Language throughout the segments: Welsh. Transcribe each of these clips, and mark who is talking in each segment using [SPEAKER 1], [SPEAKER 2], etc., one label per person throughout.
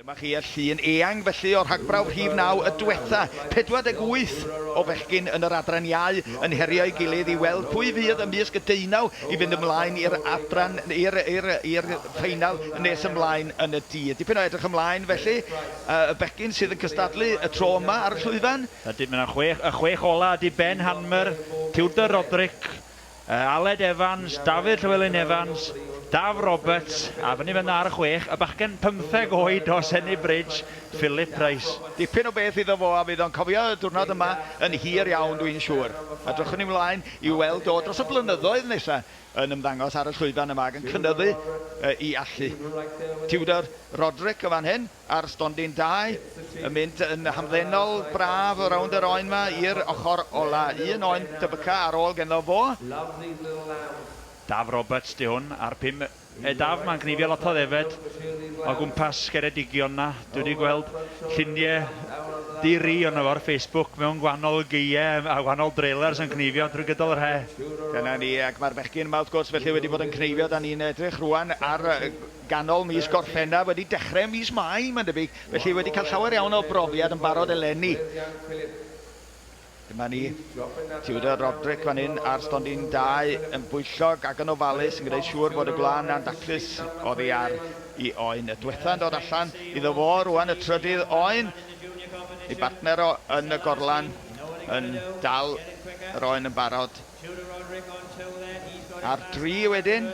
[SPEAKER 1] Dyma chi y llun eang felly o'r rhagbrawf rhif 9 y dwetha, 48 o fechgyn yn yr adran iau yn herio'i gilydd i weld pwy fydd ymysg y deunaw i fynd ymlaen i'r adran, i'r, i'r, i'r ffeinal nes ymlaen yn y dydd. Dipyn o edrych ymlaen felly, y bechgyn sydd yn cystadlu y tro yma ar y llwyfan.
[SPEAKER 2] Ydyn, mae 'na chwech, y chwech ola ydy Ben Hanmer, Tudor Roderick, Aled Evans, Dafydd Llywelyn Evans, Daf Roberts, a fyny fan'na ar y chwech, y bachgen pymtheg oed o Senni Bridge, Philip Price.
[SPEAKER 1] Dipyn o beth iddo fo, a fydd o'n cofio y diwrnod yma yn hir iawn dwi'n siŵr. A drychwn ni mlaen i'w weld o dros y blynyddoedd nesa yn ymddangos ar y llwyfan yma ac yn cynyddu i allu. Tudor Roderick yn fan hyn. Ar stondin 2, yn mynd yn hamddenol braf rownd yr oen 'ma i'r ochr ola. Un oen debyca ar ôl genddo fo.
[SPEAKER 2] Daf Roberts 'di hwn ar pum e Daf ma'n cneifio lot o ddefed o gwmpas Ceredigion 'na. Dwi wedi gweld llunie di-ri ono fo ar Facebook mewn gwahanol gaeau a gwahanol drailers yn cneifio drwy gydol yr he.
[SPEAKER 1] Dyna ni, ac mae'r bechgyn yma wrth gwrs felly wedi bod yn cneifio, da ni'n edrych rwan ar ganol mis Gorffennaf, wedi dechrau mis Mai mae'n debyg, felly wedi cael llawer iawn o brofiad yn barod eleni. Dyma ni, Tudor Roderick fan hyn ar stondin 2 yn bwyllog ac yn ofalus yn gwneud siŵr bod y gwlân na'n daclus oddi ar i oen. Y dwetha yn dod allan iddo fo rwan, y trydydd oen, ei bartner o yn y gorlan yn dal yr oen yn barod. Ar dri wedyn,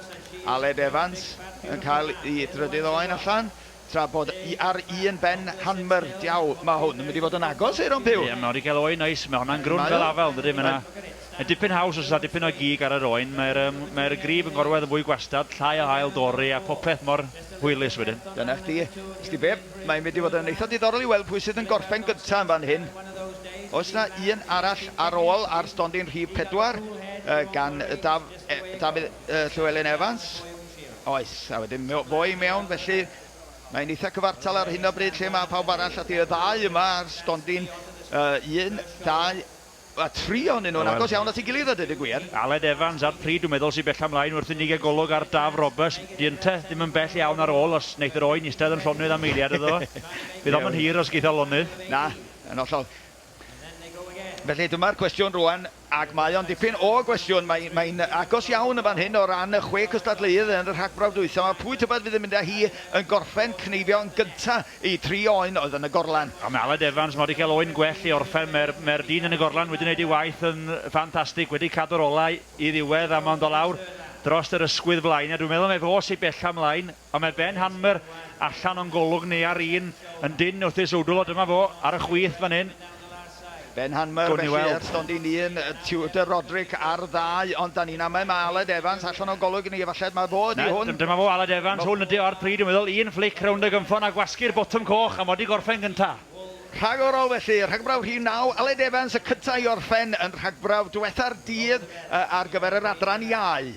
[SPEAKER 1] Aled Evans yn cael ei drydydd oen allan, tra bod ar un Ben Hanmer. Diawl, mae hwn yn mynd i fod yn agos, Aeron Pugh.
[SPEAKER 2] Ie, mae wedi cael oen neis, mae hwnna'n grwn fel afel, yn dydi? Mae 'na yn dipyn haws os oes 'na dipyn o gig ar yr oen, mae'r yym mae'r grib yn gorwedd yn fwy gwastad, llai o haul dorri a popeth mor hwylus wedyn.
[SPEAKER 1] Dyna chdi. Wsti be, mae'n mynd i fod yn eitha diddorol i weld pwy sydd yn gorffen gynta yn fan hyn. Oes 'na un arall ar ôl ar stondin rhif 4 gan Daf, Dafydd Llywelyn Evans? Oes, a wedyn fo i mewn, felly mae'n eitha cyfartal ar hyn o bryd lle mae pawb arall a y ddau yma ar stondin 1, 2 a 3 ohonyn nhw'n agos iawn at ei gilydd a dweud y gwir.
[SPEAKER 2] Aled Evans ar pryd dwi'n meddwl sy'n bella mlaen wrth i ni gael golwg ar Daf Roberts. Di ynte ddim yn bell iawn ar ôl os wneith yr oen eistedd yn llonydd am eiliad iddo fo. Fydd o'm yn hir os geith o lonydd.
[SPEAKER 1] Na, yn hollol. Felly dyma'r cwestiwn rwan, ac mae o'n dipyn o gwestiwn. Mae'n mae agos iawn yn fan hyn o ran y chwe cystadleuydd yn y rhagbrawf dwytha 'ma. Pwy tybed fydd yn mynd â hi yn gorffen cneifio yn gynta i tri oen oedd yn y gorlan?
[SPEAKER 2] A mae Aled Evans, mae wedi cael oen gwell i orffen. Mae'r mae dyn yn y gorlan wedi gwneud ei waith yn ffantastig, wedi cadw'r olau i ddiwedd a mae'n dod lawr dros yr ysgwydd flaen. A dwi'n meddwl mai fo sy'n bella ymlaen. Ond mae Ben Hanmer allan o'n golwg ni ar un yn dynn wrth ei sowdl o, dyma fo ar y chwith fan hyn.
[SPEAKER 1] Ben Hanmer felly ar stondin un, Tudor Roderick ar ddau, ond da ni'n amau mae Aled Evans allan o'n golwg ni, efallai mae fo ydi hwn.
[SPEAKER 2] Dyma fo Aled Evans, hwn ydi o ar pryd dwi'n meddwl, un fflic rownd y gynffon a gwasgu'r botwm coch a mae wedi gorffen gynta.
[SPEAKER 1] Rhagorol felly, rhagbrawf rhif 9, Aled Evans y cynta i orffen yn rhagbrawf diwetha'r dydd ar gyfer yr adran iau.